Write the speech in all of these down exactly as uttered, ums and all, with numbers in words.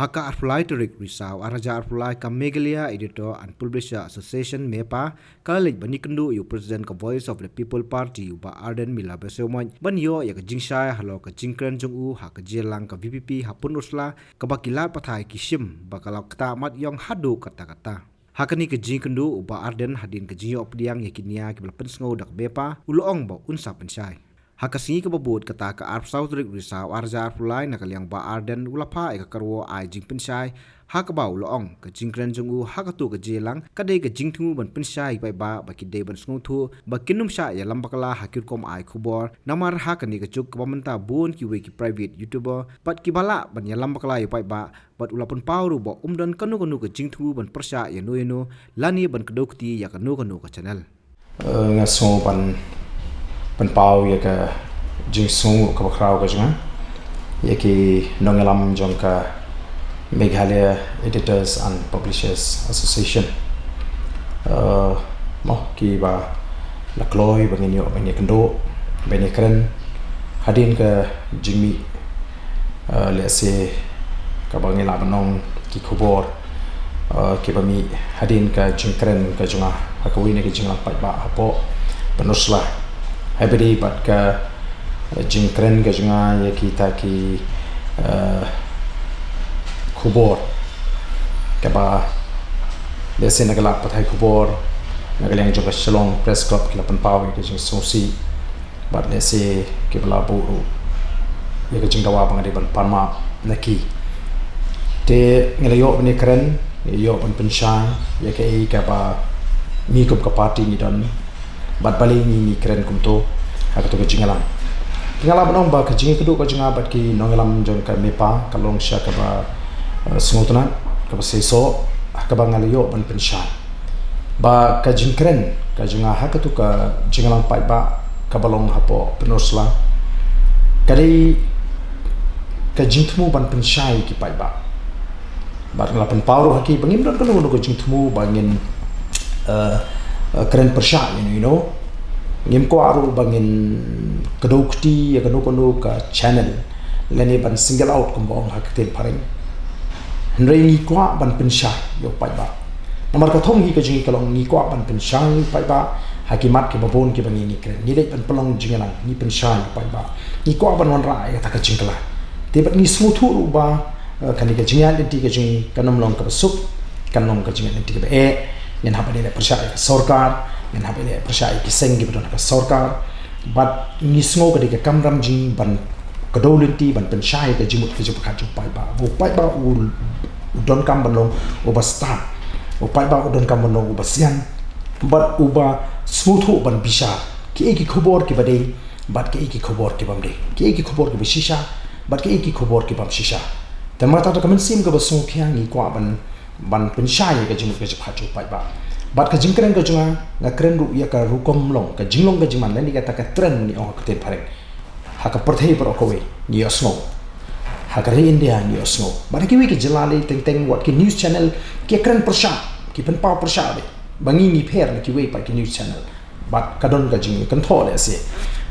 Ha ka arphew lai tarik Risaw arhajar arphew lai, ka Meghalaya Editor and Publisher Association, MEPA, ka la leit ban ïakynduh ïa u President ka Voice of the People Party, u Bah Ardent Miller Basaiawmoit, ban ïoh ïa ka jingshai halor ka jingkren jong u ha ka jingïalang ka VPP ha Pynursla, kaba ki lad pathai ki shim ba ka la ktah mat ïong haduh katta katta. Ha kane ka jingkynduh, u Bah Ardent, hadien ka jingïoh pdiang ïa ki nia kiba la pynsngew da ka MEPA, u la ong ba un sa pynshai. Ha ka sngi kaba bud, kata ka arphew saw tarik Risaw arhajar arphew lai, na ka liang Bah Ardent u la phah ïa ka kyrwoh ai jingpynshai, ha kaba u la ong ka jingkren jong u ha katu ka jingïalang ka dei ka jingthmu ban pynshai ïa ki paidbah ba ki dei ban sngewthuh ba kin ym shah ïalam bakla ha ki rukom ai khubor, namar ha kane ka juk kaba mynta bun kiwei ki private YouTuber bad kiba lah ban ïalam bakla ïa u paidbah, bad u la pynpaw ruh ba um don kano kano ka jingthmu ban pyrshah ïano ïano lane ban kdew kti ïa kano kano ka channel. Eh, nga sngew ban pynpaw ïa ka jingsngew kaba khraw ka jong nga ïa ki nongïalam jong ka Meghalaya Editors and Publishers Association. Eh, mo kiba la kloi ba ngin ïoh ban ïakynduh, ban ïakren hadien ka jingmih, eh, lehse kaba ngi lah ban ong ki khubor, eh, kiba mih hadien ka jingkren ka jong nga ha kawei na ka jingïalang paidbah hapoh Pynursla. Haba ïadei bad ka, eh, jingkren ka jong nga ïa kita ki, eh, khubor kaba lehse na ka lad pathai khubor na ka liang jong ka Shillong Press Club ki la pynpaw ïa ka jingsngewsih, bad lehse kiba la buh ruh ïa ka jingdawa ba nga dei ban pan map na ki. Te ngi la ïoh ban ïakren, ngi la ïoh ban pynshai ïa kaei kaba ngi kum ka party ngi don, bad balei ngi, ngi kren kumto ha kato ka jingïalang. Te nga lah ban ong ba ka jingïakynduh ka jong nga bad ki nongïalam jong ka MEPA ka long sha kaba, eh, sngewtynnat, kaba seisoh, ha kaba nga la ïoh ban pynshai ba ka jingkren ka jong nga ha kato ka jingïalang paidbah kaba long hapoh Pynursla ka dei ka jingthmu ban pynshai ki paidbah. Bad nga la pynpaw ruh ha ki ba ngim don kano kano ka jingthmu ba ngin, eh, eh, kren pyrshah ïano ïano. Ngim kwah ruh ba ngin kdew kti ïa kano kano ka channel lane ban single out kumba ong ha ka ktien phareng. Hynrei ngi kwah ban pynshai ïa u paidbah. Namar ka thong hi ka jong ngi ka long ngi kwah ban pynshai ïa u paidbah ha ki mat kiba bun kiba ngi, ngi kren. Ngi dei ban pynlong jingïalang, ngi pynshai ïa u paidbah. Ngi kwah ban wanrah ïa kata ka jingkylla. Te bad ngi sngewthuh ruh ba, eh, kane ka jingïaid lynti ka jong ngi kan ym long kaba suk, kan long ka jingïaid lynti kaba eh. Ngin hap ban ïaleh pyrshah ïa ka sorkar, ngin hap ban ïaleh pyrshah ïa ki seng kiba don ha ka sorkar. Bad ngi sngew ka dei ka kamram jong ngi ban kdew lynti, ban pynshai ïa ka jingmut ka jingpyrkhat jong u paidbah. U paidbah u, u donkam ban long uba stad. U paidbah u donkam ban long uba sian. Bad uba sngewthuh ban bishar kiei ki khubor kiba dei bad kiei ki khubor ki bym dei, kiei ki khubor kiba shisha bad kiei ki khubor ki bym shisha. Te namar kata da ka mynsiem kaba sngewkhia ngi kwah ban, ban pynshai ïa ka jingmut ka jingpyrkhat jong u paidbah. Bad ka jingkren ka jong nga, nga kren ruh ïa ka rukom long, ka jinglong ka jingman, lane kata ka trend ngi ong ha ka ktien phareng. Ha ka pyrthei baroh kawei ngi ïohsngew. Ha ka ri India ngi ïohsngew. Bad ha kiwei ki jylla lei teng teng wat ki news channel ki kren pyrshah, ki pynpaw pyrshah de ba ngi ngi pher na kiwei pat ki news channel. Bad ka don ka jingkynthoh lehse.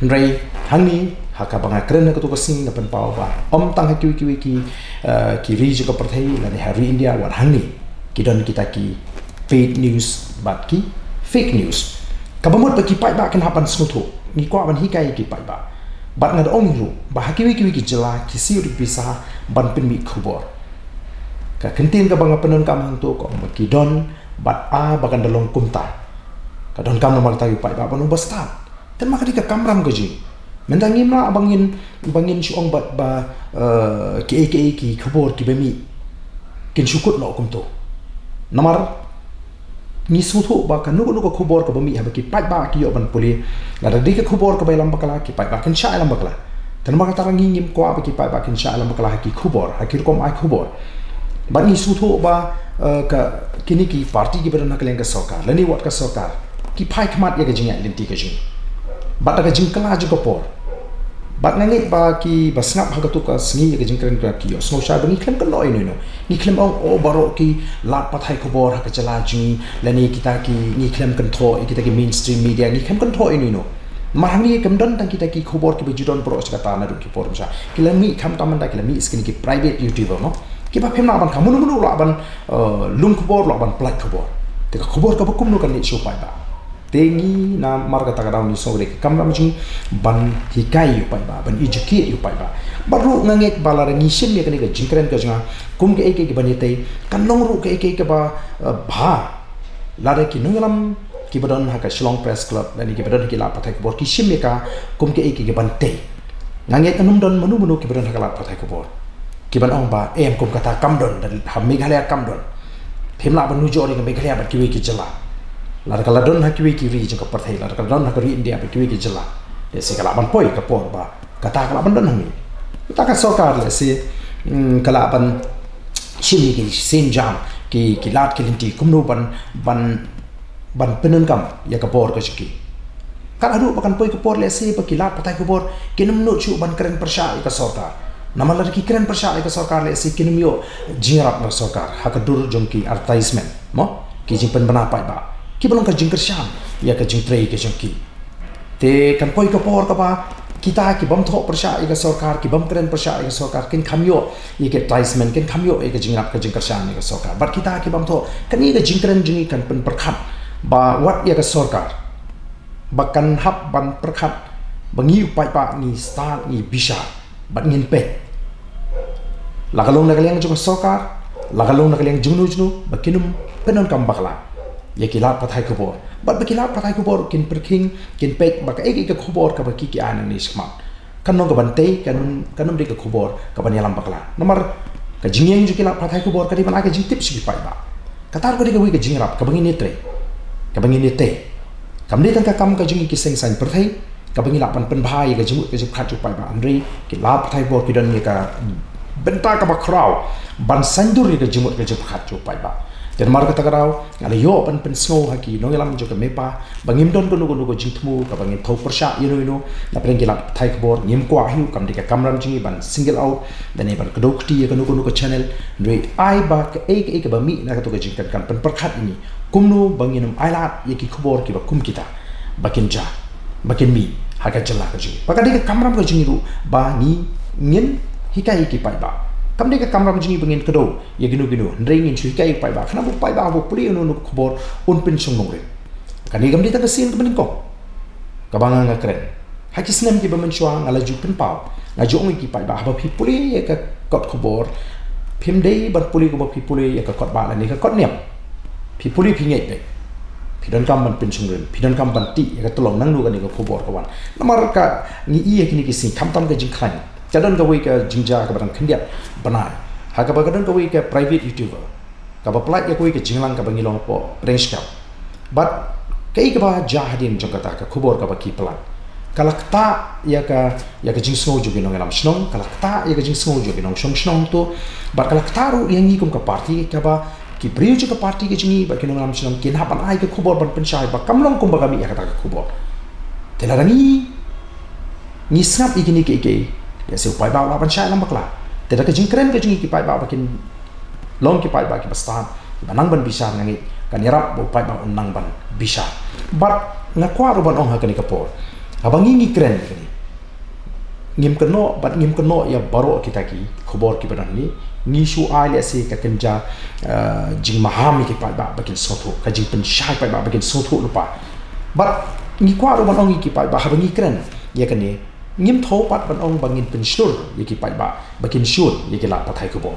Hynrei hangne ha kaba nga kren ha kato ka sngi nga pynpaw ba ym tang ha kiwei kiwei ki, eh, ki ri jong ka pyrthei lane ha ri India, wat hangne ki don kita ki paid news bad ki fake news. Kaba mut ba ki paidbah kin hap ban sngewthuh, ngi kwah ban hikai ki paidbah. Bad nga da ong ruh ba ha kiwei kiwei ki jylla ki siew ruh ki pisa ban pynmih khubor. Ka kyntien kaba nga pyndonkam hangto ka ong ba ki don bad a ba kan da long kumta. Ka donkam namar kata ïa u paidbah ban long uba stad. Te namar kata ka kamram ka jong ngi. Mynta ngim lah ba ngin, ba ngin shu ong bad ba, eh, kiei kiei ki khubor kiba mih kin shu kut noh kumto. Namar ngi sngewthuh ba kano kano ka khubor kaba mih haba ki paidbah ki ïoh ban pule, lada dei ka khubor kaba ïalam bakla, ki paidbah kin shah ïalam bakla. Te namar kata ngi ngim kwah ba ki paidbah kin shah ïalam bakla ha ki khubor, ha ki rukom ai khubor. Bad ngi sngewthuh ba, eh, ka, kine ki party kiba don ha ka liang ka sorkar lane wat ka sorkar ki phai khmat ïa ka jingïaid lynti ka jong ngi. Bad da ka jingkylla jong ka por, bad nga ngeit ba kiba sngap ha kato ka sngi ïa ka jingkren ka ki ïohsngew shai ba ngi khlem kynnoh ïano ïano. Ngi khlem ong, oh, baroh ki lad pathai khubor ha ka jylla jong ngi lane kita ki, ngi khlem kynthoh ïa kita ki mainstream media, ngi khlem kynthoh ïano ïano. Namar hangne kam don tang kita ki khubor kiba ju don baroh shi katta naduh ki por mynshuwa. Ki la mih khamtam mynta, ki la mih sha kine ki private YouTuber, no? Kiba phim lah ban kham, mano mano lah ban, eh, lum khubor, lah ban pyllait khubor. Te ka khubor kaba kumno kan leit sha u paidbah. Te ngi namar kata ka daw ngi sngew ka dei ka kamram jong ngi ban hikai ïa u paidbah, ban educate ïa u paidbah. Bad ruh nga ngeit ba lada ngi shim ïa kane ka jingkren ka jong nga kum kaei kaei kaban ïatei, kan long ruh kaei kaei kaba, eh, bha. Lada ki nongïalam kiba don ha ka Shillong Press Club lane kiba don ha ki lad pathai khubor ki shim ïa ka kum kaei kaei kaban tei, nga ngeit kan ym don mano mano kiba don ha ka lad pathai khubor kiban ong ba em, kum kata kam don, ha Meghalaya kam don. Phim lah ban nujor ïa ka Meghalaya bad kiwei ki jylla. Lada ka la don ha kiwei ki ri jong ka pyrthei, lada ka la don ha ka ri India bad kiwei ki jylla, lehse ka lah ban poi ka por ba kata ka lah ban don hangne. Kata ka sorkar lehse, mm, ka lah ban shim ïa ki sienjam, ki, ki lad ki lynti kumno ban, ban, ban pyndonkam ïa ka bor ka jong ki. Kat haduh ba kan poi ka por lehse ba ki lad pathai khubor kin ym nud shuh ban kren pyrshah ïa ka sorkar. Namar lada ki kren pyrshah ïa ka sorkar lehse kin ym ïoh jingïarap na ka sorkar ha ka dur jong ki advertisement, mo, ki jingpynbna paidbah, kiba long ka jingkyrshan ïa ka jingtrei ka jong ki. Te kan poi ka por kaba kita ki bym thoh pyrshah ïa ka sorkar, ki bym kren pyrshah ïa ka sorkar, kin kham ïoh ïa ka advertisement, kin kham ïoh ïa ka jingïarap ka jingkyrshan ïa ka sorkar. Bad kita ki bym thoh, kane ka jingkren jong ngi kan pynpyrkhat ba wat ïa ka sorkar, ba kan hap ban pyrkhat ba ngi u paidbah ngi stad, ngi bishar bad ngin peit. La ka long na ka liang jong ka sorkar, la ka long na ka liang jong no jong no, ba kin ym pyndonkam bakla ïa ki lad pathai khubor. Bad ba ki lad pathai khubor kin pyrkhing, kin peit ba kaei kaei ka khubor kaba ki, ki ai nangne shakhmat, kan long kaban tei, kan, kan ym dei ka khubor kaban ïalam bakla. Namar ka jingïeng jong ki lad pathai khubor ka dei ban ai ka jingtip sha ki paidbah. Kata ruh ka dei kawei ka jingïarap kaba ngin ïatrei, kaba ngin ïatei. Kam dei tang ka kam ka jong ngi ki seng saiñ pyrthei kaba ngi lah ban pynbha ïa ka jingmut ka jingpyrkhat jong u paidbah, hynrei ki lad pathai khubor ki don ïa ka bynta kaba khraw ban saiñdur ïa ka jingmut ka jingpyrkhat jong u paidbah. Te namar kata ka daw nga la ïoh ban pynsngew ha ki nongïalam jong ka MEPA ba ngim don kano kano ka jingthmu kaba ngin thew pyrshah ïa no ïa no na pdeng ki lad pathai khubor. Ngim kwah hi, kam dei ka kamram jong ngi ban single out lane ban kdew kti ïa kano kano ka channel. Hynrei ai ba kaei kaei kaba mih na kato ka jingkren kan pynpyrkhat ïa ngi kumno ba ngin ym ailad ïa ki khubor kiba kum kita ba kin jia, ba kin mih ha ka jylla ka jong ngi. Ba ka dei ka kamram ka jong ngi ruh ba ngi, ngin hikai ïa ki paidbah. Kam dei ka kamram jong ngi ba ngin kdew ïa kino kino, hynrei ngin shu hikai ïa u paidbah, khnang ba u paidbah haba u pule ïa kano kano ka khubor un pynshong nongrim. Kane kam dei tang ka sien kaba nyngkong kaba nga, nga kren. Ha ki snem kiba mynshuwa nga la ju pynpaw, nga ju ong ïa ki paidbah, haba phi pule ïa ka kot khubor, phim dei ban pule kumba phi pule ïa ka kot bah lane ka kot niam. Phi pule phi ngeit beit, phi donkam ban pynshong nongrim, phi donkam ban tih ïa ka tyllong nangno kane ka khubor ka wan. Namar ka, ngi ïohi ha kine ki sngi khamtam ka jingkhlaiñ, ka don kawei ka jingjia kaba dang khyndiat bnai, ha kaba ka don kawei ka private YouTuber kaba pynlait ïa kawei ka jingïalang kaba ngi long hapoh pdeng shkam. Bad kaei kaba jia hadien jong kata ka khubor kaba ki pynlait, ka la ktah ïa ka, ïa ka jingsngew jong ki nongïalam shnong, ka la ktah ïa ka jingsngew jong ki nongshong shnong to. Bad ka la ktah ruh ïa ngi kum ka party, kaba ki briew jong ka party ka jong ngi bad ki nongïalam shnong kin hap ban ai ka khubor ban pynshai ba kam long kumba ka mih ïa kata ka khubor. Te lada ngi, ngi sngap ïa kine kiei kiei, lehse u paidbah u lah ban shah ïalam bakla. Te da ka jingkren ka jong ngi ki paidbah ba kin long ki paidbah kiba stad, kiba nang ban bishar, nga ngeit kan ïarap ba u paidbah un nang ban bishar. Bad nga kwah ruh ban ong ha kane ka por, haba ngi, ngi kren ïa kane, ngim kynnoh, bad ngim kynnoh ïa baroh kita ki khubor kiba don hangne. Ngi shu ai lehse ka kynja, eh, jingmaham ïa ki paidbah ba kin sngewthuh, ka jingpynshai paidbah ba kin sngewthuh lypa. Bad ngi kwah ruh ban ong ïa ki paidbah, haba ngi kren ïa kane, ngim thew pat ban ong ba ngin pynshlur ïa ki paidbah ba kin shun ïa ki lad pathai khubor.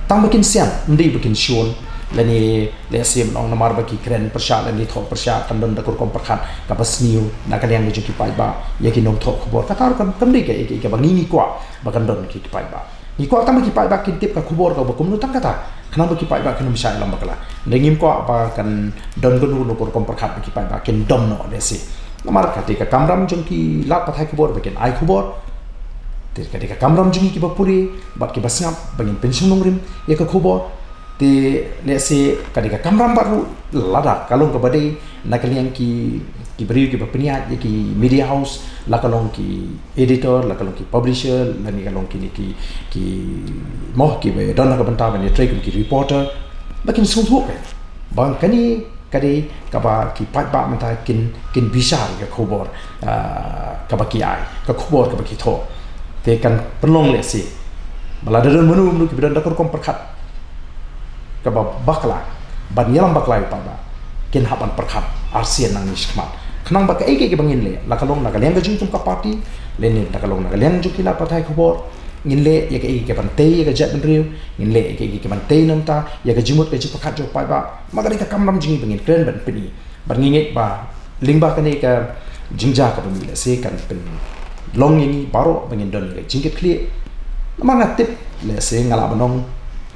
Tang ba kin sian, ym dei ba kin shun, lane lehse ban ong namar ba ki kren pyrshah lane thoh pyrshah kan don da ka rukom pyrkhat kaba sniew na ka liang ka jong ki paidbah ïa ki nongthoh khubor. Kata ruh kam, kam dei ka, ka, kaba ngi, ngi kwah ba kan don ki, ki paidbah. Ngi kwah tang ba ki paidbah kin tip ka khubor kaba kumno tang kata, khnang ba ki paidbah kin ym shah ïalam bakla. Hynrei ngim kwah ba kan don kano kano ka rukom pyrkhat ba ki paidbah kin dom noh lehse. Namar ka dei ka kamram jong ki lad pathai khubor ba kin ai khubor. Te ka dei ka kamram jong ngi kiba pule bad kiba sngap ba ngin pynshong nongrim ïa ka khubor. Te lehse ka dei ka kamram bad ruh lada ka long kaba dei na ka liang ki, ki briew kiba pynïaid ïa ki media house, la ka long ki editor, la ka long ki publisher, lane ka long kine ki, ki, mo, kiba don ha ka bynta ban ïatrei kum ki reporter, ba kin sngewthuh ba kane ka dei kaba ki paidbah mynta kin, kin bishar ïa ka khubor, ah, kaba ki ai, ka khubor kaba ki thoh. Te kan pynlong lehse Ba lada don mano mano kiba don da ka rukom pyrkhat kaba bakla ban ïalam bakla ïa u paidbah, kin hap ban pyrkhat arsien nangne shakhmat. Khnang ba kaei kaei kaba ngin leh, la ka long na ka liang ka jong ka party lane la ka long na ka liang jong ki lad pathai khubor, ngin leh ïa kaei kaei kaban tei ïa ka jaitbynriew, ngin leh ïa kaei kaei kaban tei namar ïa ka jingmut ka jingpyrkhat jong u paidbah. Ma ka dei ka kamram jong ngi ba ngin kren ban pyni. Bad ngi ngeit ba lyngba kane ka jingjia kaba mih lehse kan pynlong ïa ngi baroh ba ngin don ïa ka jingkitkhlieh. Namar nga tip lehse nga lah ban ong,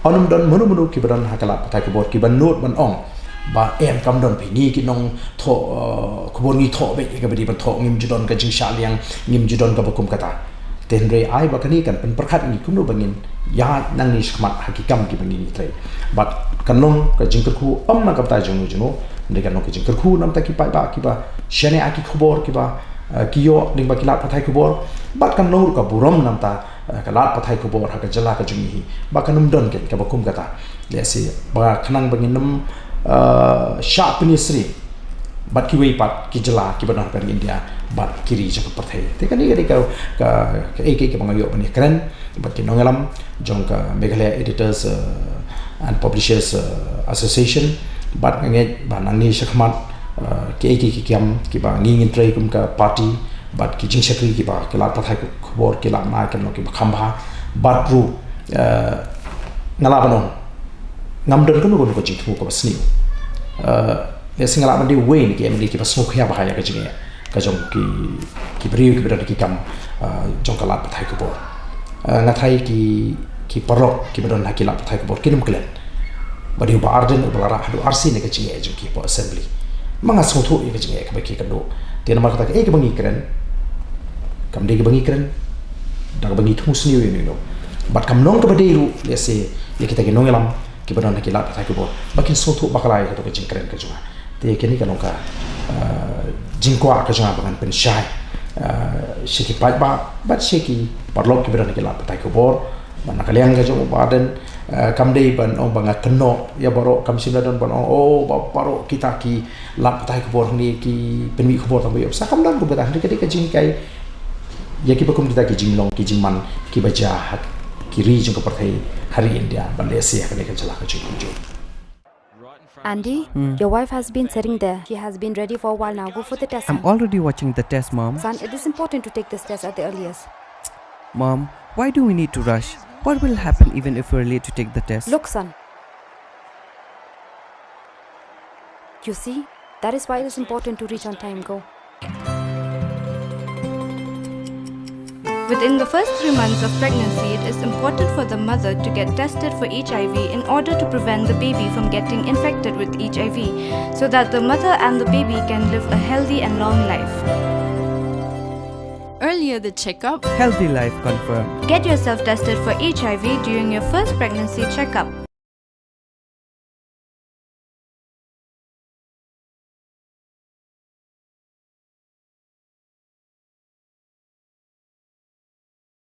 ym don mano mano kiba don ha ka lad pathai khubor kiba nud ban ong ba em, kam don phi, ngi ki nongthoh, eh, khubor ngi thoh beit ïa kaba dei ban thoh, ngim ju don ka jingshah liang, ngim ju don kaba kum kata. Te hynrei ai ba kane kan pynpyrkhat ïa ngi kumno ba ngin ïaid nangne shakhmat ha ki kam kiba ngi trei. Bad kan long ka jingkyrkhu ym na ka bynta jong uno jong uno, hynrei kan long ka jingkyrkhu namar ki paidbah kiba shaniah ïa ki khubor kiba, eh, ki ïoh lyngba ki lad pathai khubor. Bad kan long ruh ka burom namar, eh, ka lad pathai khubor ha ka jylla ka jong ngi hi ba kan ym don keiñ kaba kum kata. Lehse ba khnang ba ngin ym, eh, shah pynïasyriem bad kiwei pat ki jylla kiba don ha ka ri India bad ki ri jong ka pyrthei. Te kane ka dei ka, ka, kaei kaei kaba nga ïoh ban ïakren bad ki nongïalam jong ka Meghalaya Editors, eh, and Publishers, eh, Association. Bad nga ngeit ba nangne shakhmat, eh, kiei kiei ki kam kiba ngi ngin trei kum ka party bad ki jingshakri kiba ki lad pathai khubor ki lah ban ai kan long kiba kham bha. Bad ruh, eh, nga lah ban ong ngam don kano kano ka jingthmu kaba sniew. Eh, lehse nga lah ban dei uwei na ki M L A kiba sngewkhia bha ïa ka jingeh ka jong ki, ki briew kiba don ha ki kam, eh, jong ka lad pathai khubor. Eh, nga tharai ki, ki paralok kiba don ha ki lad pathai khubor kin ym klet ba dei u Bah Ardent uba la rah haduh arsien ïa ka jingeh jong ki hapoh Assembly. Ma nga sngewthuh ïa ka jingeh kaba ki kynduh. Te namar kata kaei kaba ngi kren, kam dei kaba ngi kren da kaba ngi thmu sniew ïa uno uno. Bad kam long kaba dei ruh lehse ïa kita ki nongïalam kiba don ha ki lad pathai khubor ba kin sngewthuh bakla ïa kato ka jingkren ka jong nga. Te kane ka long ka, eh, jingkwah ka jong nga ba ngan pynshai, eh, sha ki paidbah bad sha ki paralok kiba don ha ki lad pathai khubor. Ba na ka liang ka jong u Bah Ardent, eh, kam dei ban ong ba nga kynnoh ïa baroh, kam shym la don ban ong, oh, ba baroh kita ki lad pathai khubor hangne ki pynmih khubor tang ba ïoh pisa, kam don kumta. Hynrei ka dei ka jinghikai ïa kiba kum kita ki jinglong ki jingman kiba jia ha ki ri jong ka pyrthei, ha ri India bad lehse ha kane ka jylla ka jong ngi. Andy, your wife has been sitting there. She has been ready for a while now. Go for the test, I'm son. Already watching the test, Mom. Son, it is important to take this test at the earliest. Mom, why do we need to rush? What will happen even if we're late to take the test? Look, son. You see, that is why it is important to reach on time. Go. Within the first three months of pregnancy, it is important for the mother to get tested for H I V in order to prevent the baby from getting infected with H I V, so that the mother and the baby can live a healthy and long life. Earlier the checkup, healthy life confirmed. Get yourself tested for H I V during your first pregnancy checkup.